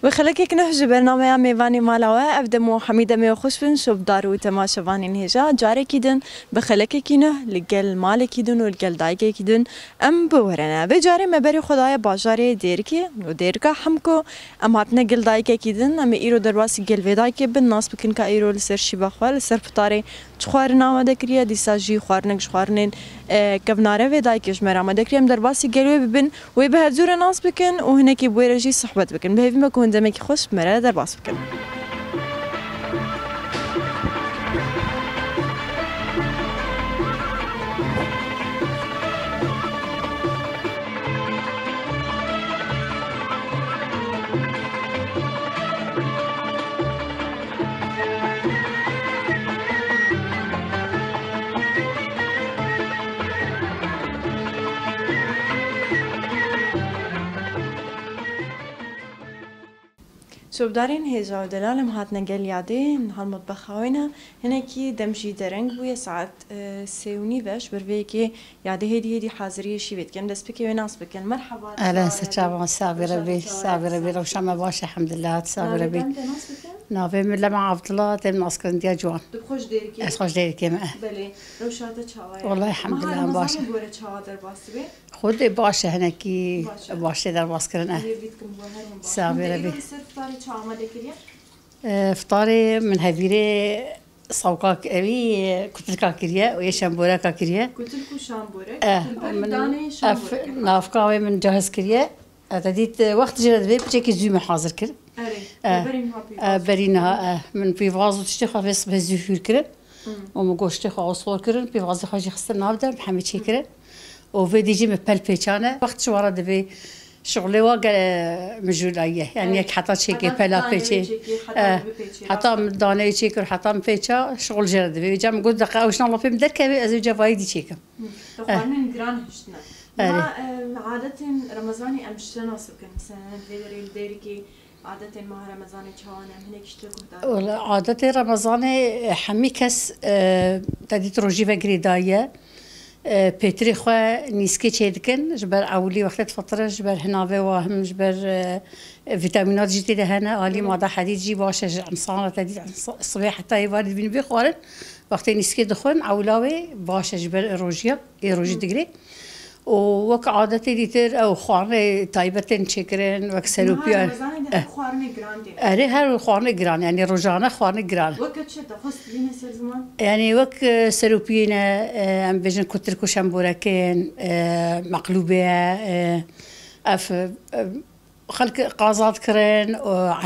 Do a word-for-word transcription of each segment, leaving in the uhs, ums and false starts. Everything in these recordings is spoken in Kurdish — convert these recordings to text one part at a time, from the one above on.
Bi xelekek nuh ji bernameya Mêvanê Mala We, ev dem û hemî demê we xweş bin, şopdar û temaşevanên hêja, carekî din bi xelekekî nuh li gel malekî din û li gel dayikekî din em bi we re ne. Vê carê me berê xwe daye bajarê Dêrikê û Dêrika Hemko. Em hatine gel dayikekî din, em ê îro derbasî gel vê dayikê bin, nas bikin ka îro li ser şîva xwe, li ser pitarê çi xwarin amade kiriye, dîsa jî xwarinek ji xwarinên, e, kevnare vê dayikê ji me re amade kiriye. Em derbasî gel wê bibin, wê bi hevdû re nas bikin û hinekî bi wê re jî sohbet bikin. Bi hêvî me ku hûn demekî xweş bi me re derbas bikin. Şopdarên hêja û delal, em hatine gel yadê, niha li metbexa wê ne. Hinekî dem jî dereng bûye, saet, e, sê û nîv e, ji ber vê yekê yadê hêdî hêdî haziriyê şîvê dike. Em destpêkê wê nas bikin. Merheba. Ehlen, çawa, çawa, sabî rebî, sabî rebî, rewşa me baş e, elhamdulillah, sabî rebî. Navê te nas bikin? Navê min Lema Abdullah, tên naskirin Diya Ciwan. Tu bi xwe ji Dêrikê? Ez xwe ji Dêrikê me, eh. Belê, rewşa te çawa ye? Wallahî, elhamdulillah, baş e. Meha Remezanê bi we re çawa derbas dibe? Xwedê baş e, hinekî baş e. Baş tê derbas kirin, eh. Hêvî dikim bi we her hûn baş. Sabî rebî. Hûn dê li ser fitarê çi amade kiriye? E, fitarê min hevîrê sawka, evî kutilka kiriye û yê şemboreka kiriye. Kutilk û şamborek. Eh, Kutilk min danê ev şamborek. Navka wê min cahiz kiriye. E, te dît, e, wext jê re divê piçekî zû me hazir kir. Erê, e, berî niha pîvaz. E, berî niha, e, min pîvaz û tiştê xwe vê sibê zû hûr kirin. Hmm. Û min goştê xwe osxor kirin, pîvazê xwe jî xistin nav de, hemî çêkirin. Û vê dî jî min pel pêçane. Wext ji wara divê şixulê wa gele mijûlayî ye. Yani yek heta çêkê, pela pêçê. Heta daneyê çêkir, heta min pêça, şixul jê re divê. Vêca min got, deqa ew ji nav lapê min derkeve, ez ê cevayî dî çêkim. Te xwarinên giran hiştine. Erê. Ma, e, adetên Remezanê em ji te nas bikin. Mesela, em vê derê li Dêrikê adetên meha Remezanê çawa ne? Em hinek ji te guhdar bikin. Wala, adetê Remezanê, e, hemî kes, e, te dît rojî ve girêdayî ye. E, pêtirê xwe nîskê çêdikin. Ji ber ewilî wextê difitre, ji ber hinavê wa him, ji ber, e, vîtamînat jî tê de hene. Alî mada hedîd jî baş e ji insana, te dît insa-, sibê heta êvarî dibînin vê xwarin. Wextê nîskê dixwin, ewla wê baş e ji ber rojiya, ê rojî digirê. Û wek adetê dîtir ew xwarinê taybet tên çêkirin, wek serûpiya. Niha Remezanê de, eh, ev xwarinê giran tê. Erê, her xwarinê giran, yani rojane xwarinê giran. Weke çi te xwest bîne ser ziman? Yani wek, e, serûpiyê ne, e, em bêjin kutirk û şemborekên, e, meqlûbê ye, e, ev, e, Xelk qazat kirin,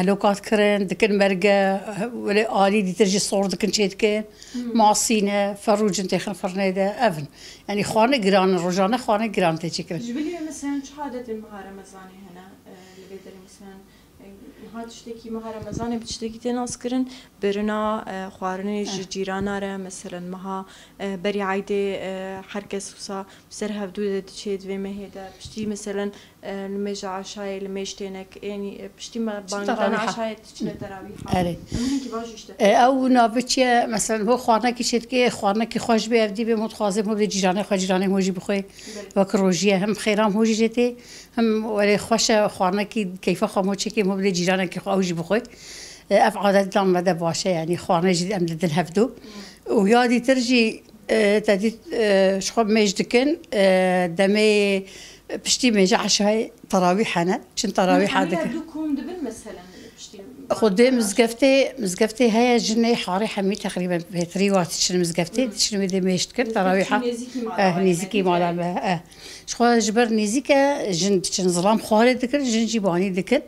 elokat kirin, dikin merge, welê alî dîtir jî sor dikin çê dikin. Hmm. Masî ne, ferûcin têxin firnê de, ev in. Yani xwarinê giran in, rojane xwarinê giran tê çêkirin. Ji bilî mesela çi adetên meha Remezanê hene, e, li vê derê mesela, e, niha tiştekî meha Remezanê bi tiştekî tê nas kirin, birina, e, xwarinê ji cîrana re, meselen meha, e, berî eydê, e, her kes wisa bi ser hevdû de diçê di vê mehê de. Piştî meselen, e, li mêja eşayê, li mêj tênek, ênî, e, piştî me bangdana eşayê diçine terawîha. Erê. Em hinkî baş işte. E, ew navê çi ye? Meselen ho xwarinekî çêdikê, xwarinekî xweş bê, ev dî bê, mo dixwazê mo bidê cîranê xwe, cîranê mo jî bixwê. Belê. Wek rojî ye, him xêra mo jî jê tê, him welê xweş e, xwarinekî keyfa xwe mo çêkê, mo bidê cîranekî xwe, ew jî bixwê. E, ev adet dan me de baş e, yanî xwarinê jî em didin hevdû. Û ya dîtir jî, e, te dît, e, ji xwe mêj dikin, e, demê piştî mêje eşayê terawîh hene. Çin terawîha dikin. Hemî du kom dibin meselen piştî. Xwedê mizgeftê, mizgeftê heye, jinê harê hemî teqrîben bêtirî wa diçin mizgeftê, diçin wê dê mêj dikin, terawîha. Nêzîkî mala, eh, nêzîkî mala me, eh. Ji xwe ji ber nêzîk e, jin diçin zilam xwarê dikin, jin jî banî dikin.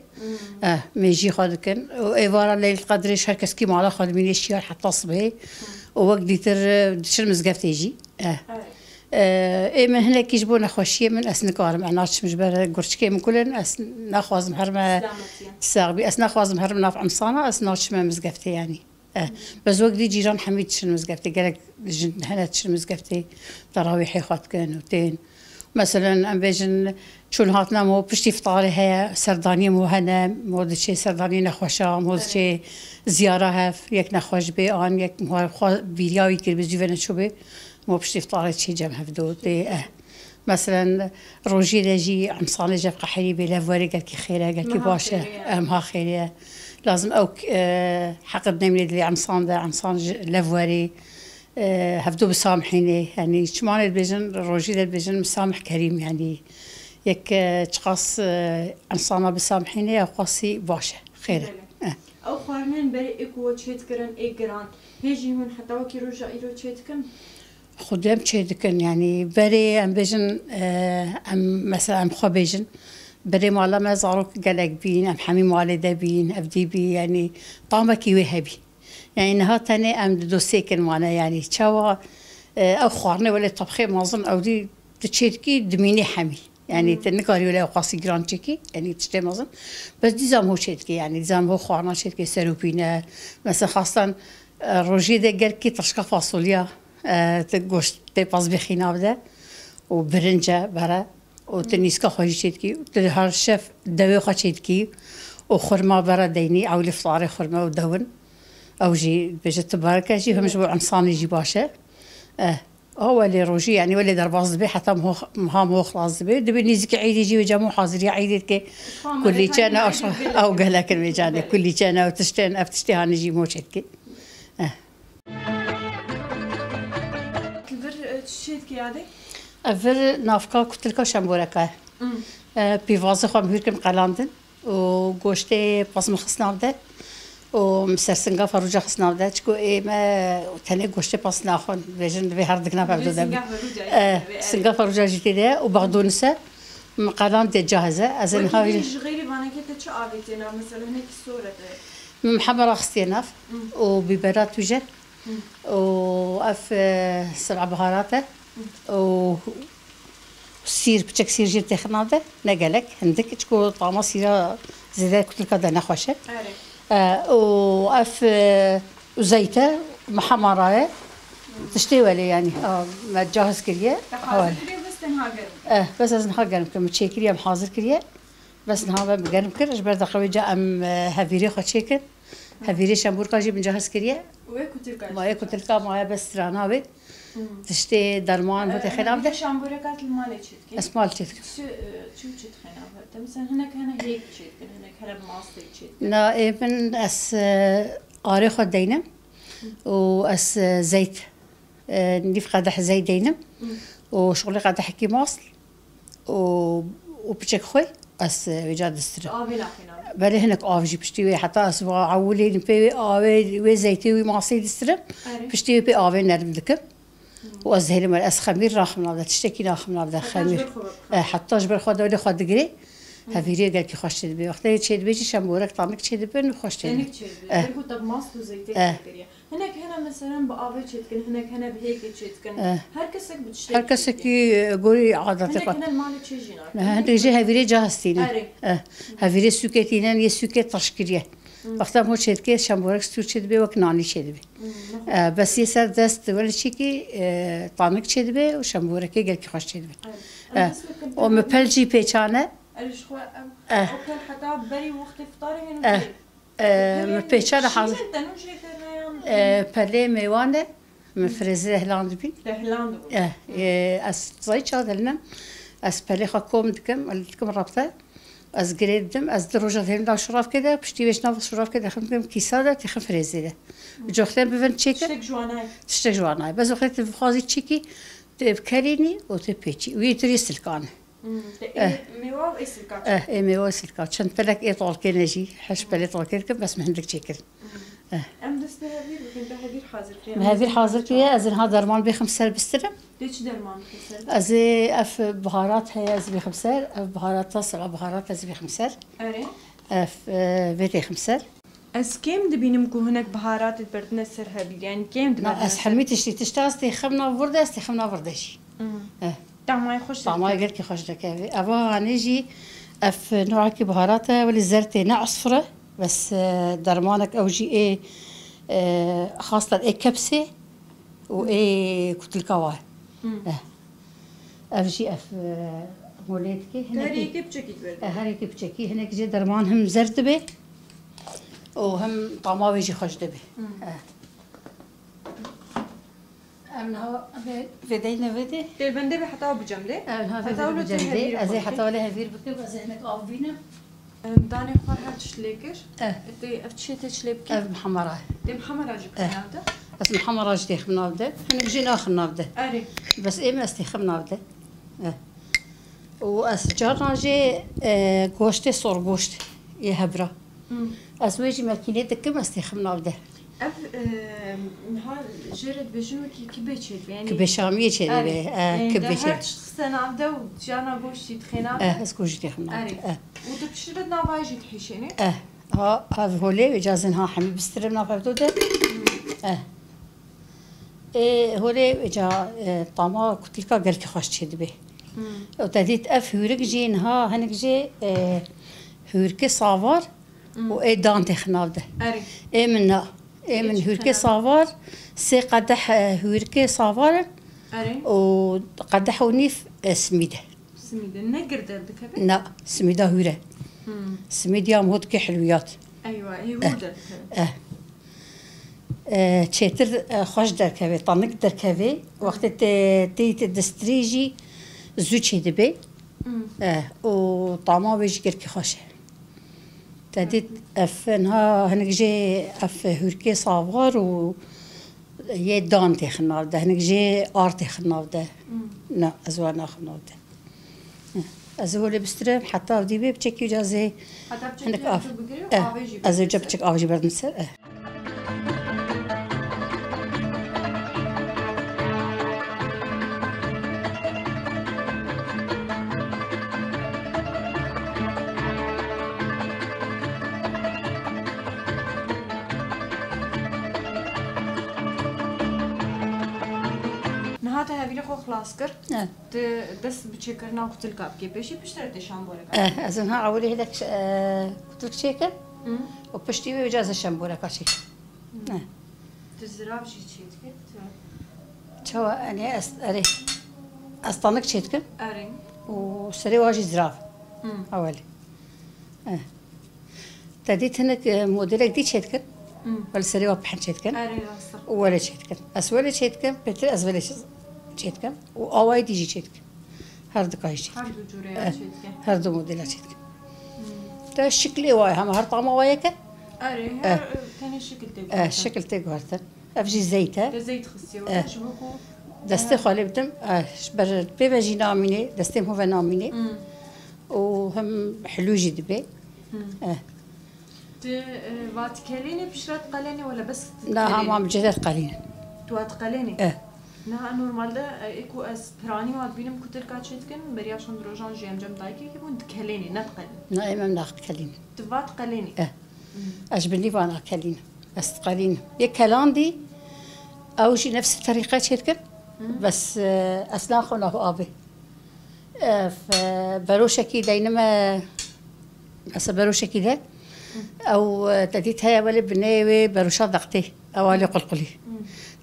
Eh, mêjî xwe dikin. Û êvara Leyl Qedrê ji her kes kî mala xwe dimîne şiyar heta sibê. Û wek dîtir, e, diçin mizgeftê jî. Eh. Evet. E, ê min hinekî ji bo nexweşiyê min ez nikarim. Ez naçim ji ber gurçikê min kulin. Ez naxwazim herime sax bî. Ez naxwazim herim nav insana. Ez naçime mizgeftê yanî. Eh, bes wek dî cîran hemî diçin mizgeftê, gelek jin hene diçin mizgeftê, terawîhê xwe dikin û tên. Meselen, em bêjin, çûn hatina mo piştî iftarê heye, serdaniyê mo hene, mo diçê serdaniyê nexweşa, mo diçê ziyara hev, yek nexweş bê, an yek mo xwe bîriya wî kiribî, zû ve neçûbê, mo piştî iftarê çê cem hevdo tê, eh. Meselen, rojî de jî emsanê ji qehirî bê levwerê gelkî xêr e, gelkî Meha baş e. Xêrê ye. Em ha xêrê ye. Lazim ew, e, heqet nemîne dilê emsan de, emsan ji levwerê, e, hevdu bisamhînê. Yanî çimanê dibêjin, rojî de dibêjin misamih kerîm, yanî yek, e, çiqas, e, emsana bisamhînê, ew qasî baş e, xêr e. Belê. Eh. Ew xwarinên berê ê ku we çê dikirin, ê giran, hê jî hûn heta wekî roja îro çê dikin? Xwedê em çê dikin, yanî berê em bêjin, e, em mesela em xwe bêjin, berê mala me zarok gelek bîn, em hemî malê de bîn, ev dî bî, yanî tamekî wê hebî. Yanî niha tenê em di dosêkin mane, yanî çawa, e, ew xwarinê welê tebxê mezin ew dî tu çê dikî, dimînî hemî. Yanî Hmm. tu nikarî wele ew qasî giran çêkî, yanî tiştê mezin. Bes dîzan ho çê dikî, yanî dîzan ho xwarina çê dikî, serûpîne. Mesela xastan, e, rojê de gelkî tirşka fasolya, e, tu goştê pazbêxî navde û birince bere û tu Hmm. nîska xwe jî çê dikî, tu her şev dewê xwe çê dikî û xurma bere deynî, ewlî fitarê xurme û dewin. Ew jî dibêje tu bereke jî him ji bo emsanê jî baş e. Eh. A welê rojî, yanî welê derbas dibe, heta miho, miha miho xilas dibe. Dibe nêzîkî Eydê jî wê cem û haziriya Eydê dike. Kulîçe ne aşa, ew gelek in wê canê. Kulîçe ne, ew tiştên, ev tiştê hanê jî miho çê dike. Eh. Li vir, e, çi çê dike yadê? Ev vir navka kutilka şemboreka ye. Hmm. E, pîvazê xwe em hûr kirin qelandin. û goştê pez min xist nav de û min ser singafa rûca xist nav de. Çiko ê me tenê goştê pez naxwin, dibêjin divê her dikna hevdu de. Singafa rûca jî tê de ye û bexdonise min qelan tê cahiz e. Ez ê niha ji xêrî vanekê te çi avê tê nav, mesela hinekî sor e te? Min hemera xistiye nav û bîbera tûje. Û ev, e, sib'a biharat e. Û sîr, piçek sîr jî têxin nav de. Ne gelek, hindik. Çiko tama sîra zêde kutilka de nexweş e. Erê. E, û ev, e, û zeyt e, miha mara ye. Tiştê welê yanî, a, me cahiz kiriye. Te hazir kiriye, bes tenha germ kiriye. E, bes ez niha germ kirim. Çêkiriye, em hazir kiriye. Bes niha me bi germ kir, ji ber deqewê ca em, e, hevîrê xwe çêkin. Hevîrê şembûrka jî min cahiz kiriye. Wê kutilka jî. Maye kutilka, maye bes strana wê. Hmm. Tiştê derman bo te xêra bide. Hevîrê şembûreka li malê çê dikî? Ez mal çê dikim. Çi, e, çi û çi dixêne ber te? Mesela hinek hene hêk çê dikin, hinek hene bi mastê çê dikin. Na, ê min ez, e, arê xwe deynim û ez, e, zeyt, e, nîv qedeh zeyt deynim û şixulê qedehekî mast. û, û piçek xwe ez, e, vêca distirim. Avê naxîna. Belê hinek av jî piştî wê, heta ez va ewilê pê wê avê, wê zeytê wî masê distirim. Erê. Piştî wê pê avê nerm dikim. Hmm. Û ez dihêlim, ez xemîr naxim nav de, tiştekî naxim nav de, xemîr. Heta ji ber xwe bixwe. E, heta ji ber xwe de wê xwe digirê. Hmm. Hevîrê gelkî xweş çê dibe. Wextê çê dibe jî şembûrek tanik çê dibe û xweş çê dibe. Tenik çê dibe. Eh. Ber ku te bi mast û zeytê Eh. çê kiriye. Hinek hene meselen bi avê çêdikin, hinek hene bi hêkê çêdikin. Eh. Her kesek bi tiştekî Her kesekî, çêdikin. e, gorî adetê Hinek xwe. hene li malê çê jî nakin. Ne, hinek jî hevîrê cahistî ne. Erê. Eh. Hevîrê sûkê tînin, yê sûkê taşkiriye. Hmm. Wexta ho çêdike, şemborek stûr çêdibe, wek nanî çêdibe. Hmm, ne xweş. Eh, bes yê ser dest wele çêkî, e, tanik çêdibe û şemborekê gelkî xweş çêdibe. Erê. Em Eh. dest pê kin O mi pê pel jî pêçane. Erê, ji xwe em Eh. o pel heta berî wextê fitarê hênin Eh. pê. E, Hemê me pêçe de şîn hazir. in, tenû jê kirine yan? E, pelê mêwan e, me firêzê de hilandibîn. Te hilandibû. E, e, ez zayî çawa delînim. Ez pelê xwe kom dikim, ez dikim rabte. Ez girê didim, ez di roja dêrim da şuravkê de, piştî wê ji nav şuravkê de xim dikim kîsa de, têxim firêzê de. Coxtên bivin çêkir. Tiştek ji wan nayê. Tiştek ji wan nayê. Bes wextê tu dixwazî çêkî, tu ê bikerînî û tu pêçî. Wî tu yê silkan e. Hmm, te Eh. ê mêwa û ê silka Eh, çêkir. ê mêwa û silka. Çend pelek ê tolkêne jî, heşt pelê tolkê dikim, bes min hindik çêkirin. Hmm. Eh. Em dest bi hevîr bikin, te hevîr hazir kiriye. Me hevîr hazir kiriye, ez ê niha derman bêxim ser bistirim. Tê çi derman bixî ser? Ez ê ev biharat heye, ez bêxim ser, ev biharata sira biharat ez bêxim ser. Erê. Ev, e, vê têxim ser. Ez kêm dibînim ku hinek biharatê bertine ser hevîr, yanî kêm dibe. Na, ez hemî tiştî, tişta ez têxim nav vir de, ez têxim nav vir de jî. Hmm. Eh. Tamayê xweş Tamayê dike. gelkî xweş dike. Eva hanê jî ev newekî biharat e, welê zer tê, ne asfir e. Bes, e, dermanek ew jî ê, e, xastan ê kepsê û ê kutilka wa. Hmm. Eh. Ev jî ev, e, molê dike. Her Hinekî yekê piçekî dibe. E, her yekê piçekî. Hinek jê derman him zer dibe û him tama wê jî xweş dibe. Hmm. E. Niha vê, vê deyne vê de. Tê bendê be heta bicem lê. Ev niha vê Heta de wilo tê bicem de. Hevîrê Ez ê xwe heta bikê. Wele hevîr bikim, ez ê hinek av bînim. Em, danê xwe her tişt lê kir. Eh. Tê ev çi tê çi lê bikî? Ev mihemera. Tê mihemera jî bikî Eh. Nav de. Ez mihemera jî têxim nav de. Hinek jî naxim nav de. Erê. Bes êm ez têxim nav de. Eh. Û ez carna jî, e, goştê sorgoşt yê hebra. Hmm. Ez wê jî mekînê dikim, ez têxim nav de. Ev, e, niha jê re dibêjin wekî kibê çêdibe, yanî Kibê şamiyê çêdibe, Erê. e, Yanî kibê te her çê- tişt dixiste nav de û carna goştî dixê nav de. Eh, ez goştî dixim nav de, Erê. eh. Û tu piştre di navayê jî dihêşênî? Eh, ha, ha, holê, îcazin ha hemî bistirim nav hevdo de. Eh. Ê, holê, îca, e, tama kutilka gelkî xweş çêdibe. Hmm. Û te dît ev hûrik jî niha hinek jî, e, hûrikê savar Hmm. û ê dan têxin nav de. Erê. Ê min na. Ê Ê min çi hûrikê têna? Savar, sê qedeh, e, hûrikê savar in Erê. Û qedeh û nîf, e, simîd e. Simîd e. Ne gir derdikeve? Na, simîda hûr e. Hmm. Simîd ya mihotke hilwiyat. Eywa, ê hûr Eh. derdikeve. Eh. E, çêtir, e, xweş derkeve, tanik derkeve. Wextê te, tê te distirê jî zû çêdibe. Hmm. E, û tama wê jî gelkî xweş e. Te dît ev niha hinek jê ev hûrkê savar û yê dan têxin nav de, hinek jê ar têxin nav de. Hmm. Na, ez wan naxim nav de. Ez ê holê bistirim, heta ev dî bê biçekî, îca ez ê Heta hinek biçekî av. tu bigirî û Eh, avê jî ez ê bigirî. Ca biçek av jî berdim ser. Eh. Niha te hevîrê xwe xilas kir. Eh. Tu dest bi çêkirina kutilka bikê, pêşî piştre tê şamboreka. Eh, ez niha ewilî hêdek, eh, kutilk çêkim Hı. û piştî wê îca ez ê şamboreka çêkim. Hı. Eh. Tu zirav jî çêdikî? Tu Çawa, enê ez, erê. Ez tanik çêdikim Erê. û serê wa jî zirav. Hı. Ewilî. Eh. Te dît hinek, e, modelek dî çêdikin. Hmm. Wele serê wa pehn çêdikin. Erê, rast e. Û wele çêdikin. Ez wele çêdikim, pêtir ez wele çê-, çêdikim. Û awayî dî jî çêdikim. Her du kayî çêdikim. Her du cûrê Eh, çêdikin. Her du modela çêdikim. Hmm. Te şiklê wa ye, hema her tama wa yek e. Erê, her, Eh. e, tenê şikil tê Eh, guhertin. Şikil tê guhertin. Ev jî zeyt e. Te zeyt xistiye Eh. were, ji bo ku Destê xwe lê bidim, eh, ji ber pê ve jî namînê, destê min ve namînê. Hmm. Û hem hilû jî dibe. Hmm. Eh. Tu, e, va dikelênê piştre diqelenê wele bes dikelênê? Na, hema min cihde diqelîne. Tu va diqelenê? Eh. Niha normalde, e, ê ku ez piranî wa dibînim kutilka çêdikin, beriya çend rojan jî em cem dayikekî bûn, dikelênê, ne diqelîn. Na, em em nax dikelîne. Tu va diqelênê? Eh. Hmm. Ez ji binî va nakelîne. Ez diqelîne. Yê kelandî, ew jî nefs terîqe çêdikin. Hmm. Bes, e, ez naxim nav avê. Ev, e, beroşekî deynime, mesela beroşekî de, ew, e, te dît heye welê bineyê wê beroşa dextê, ew alê qulqulî.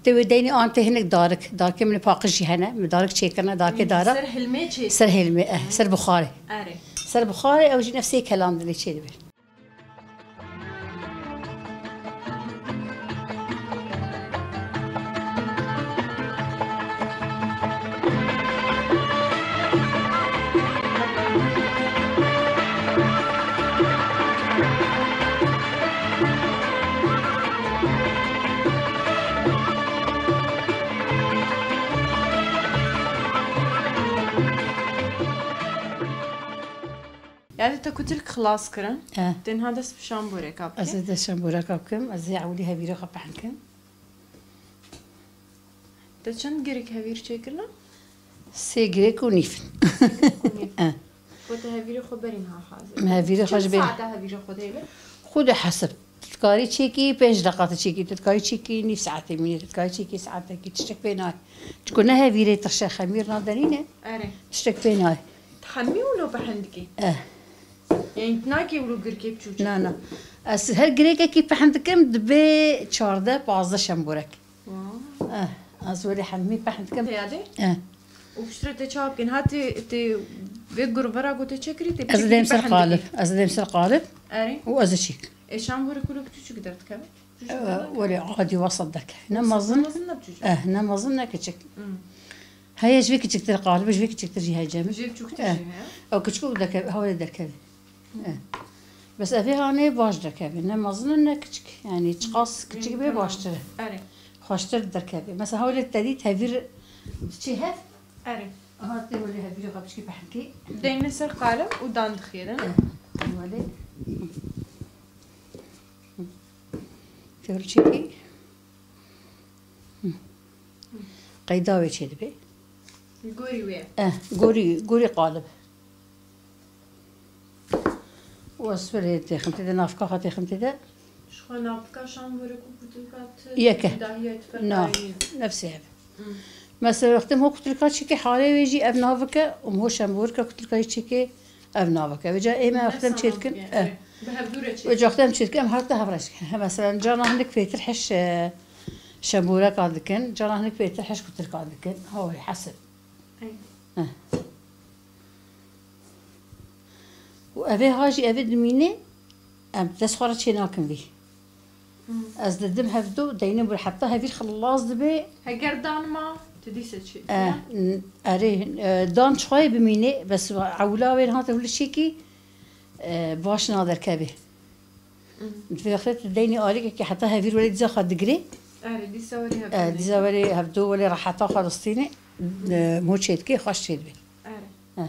Tê wê deynî an tê hinek darik, darikê min ê paqij jî hene, min darik çêkirine, darikê dara. Ser hilmê çê. Ser hilmê, eh, ser buxarê. Erê. Ser buxarê ew jî nefsê kelandinê çêdibe. Yani te kutilk xilas kirin. Eh. Te niha dest bi şamboreka bike. Ez ê dest şamboreka bikim. Ez ê ewilî hevîrê xwe pehn kim. Te çend girêk hevîr çêkirine? Sê girêk û nîv. Sê girêk û nîv. Eh. Ku te hevîrê xwe berî niha hazir. Me hevîrê xwe Çend ji bê- saeta hevîrê xwe dihêle? Xwe de hesib. Tu dikarî çêkî pênc deqa tu çêkî, tu dikarî çêkî nîv saetê mînê, tu dikarî çêkî saetekî, tiştek pê nayê. Çiko ne hevîrê tirşe xemîr nadenîne, Erê. Tiştek pê nayê. Hemî wilo pehn dikî? Eh. Yani nakê wilo girkê biçûçik? Na, na. Ez her girêkekî pehn dikim, dibe çardeh pazdeh şemborek. Wow. Eh, ez welê hemî pehn dikim. Teyadê? Eh. Û piştre te çawa bikin? Ha tê, tê vê gurvera ku tê çekirî, tê Ez dêm ser qalib. Ez dêm ser qalib. Erê. Û ez çîk. Ê şamborek wilo biçûçik derdikeve? Welê adî wesat derkeve. Ne mezin, ne biçûk. Eh, ne mezin ne kiçik. Hmm. Heye ji vê kiçiktir qalib, ji vê kiçiktir jî heye cem. Ji vê biçûktir jî heye. Ew kiçik û derkeve, hewlê derkeve. Eh. Bes evê hanê baş derkeve. Ne mezin ne kiçik. Yani çiqas kiçik bê baştir e. Erê. Xweştir derkeve. Mesela hewlê te dît hevîr çi hev? Erê. Aha, te welê hevîrê xwe biçkî pehmkî. Deyne ser qalib û dan dixêrin. Eh. Welê. Tevlçekî. Qeyda wê çêdibe. Gorî wê. Eh, gorî, gorî qalib. Û ez were têxim tê de, navka xwe têxim tê de. Ji xwe navka şambûrek û kutilka ti Yeke. Dahiye ti Na, ferqayî. Nefsê hev. Hmm. Mesela wextê ho kutilka çêke halê wê jî ev navike û ho şambûrka kutilka jî çêke ev navike. Vêca ême wextem çêdikin. Eh. Bi hevdû re çêdikin. Vêca wextem çêdikin, em her te hevreş dikin. He, mesela cana hinek pêtir heş, e, şembûreka dikin, cana hinek pêtir heş kutilka dikin. Hawê hesib. Ey. Heh. Û evê ha jî evê dimîne, em dest xwe re çê nakin vî. Hmm. Ez didim hevdu, deyne bir heta hevîr xilas dibe. Heger dan ma, tu dîse çi? E, n-, erê, e, dan çixwayê bimîne, bes ewla wê hate hûlişekî, e, baş naderkevê. Di vê wextê tu deynî alîkekî heta hevîr welê dîza xwe digirê. Erê, dîsa welê hevdû. E, dîza welê hevdû welê reheta xwe distînê. E, mû çêdikê, xweş çêdibê. Erê. E.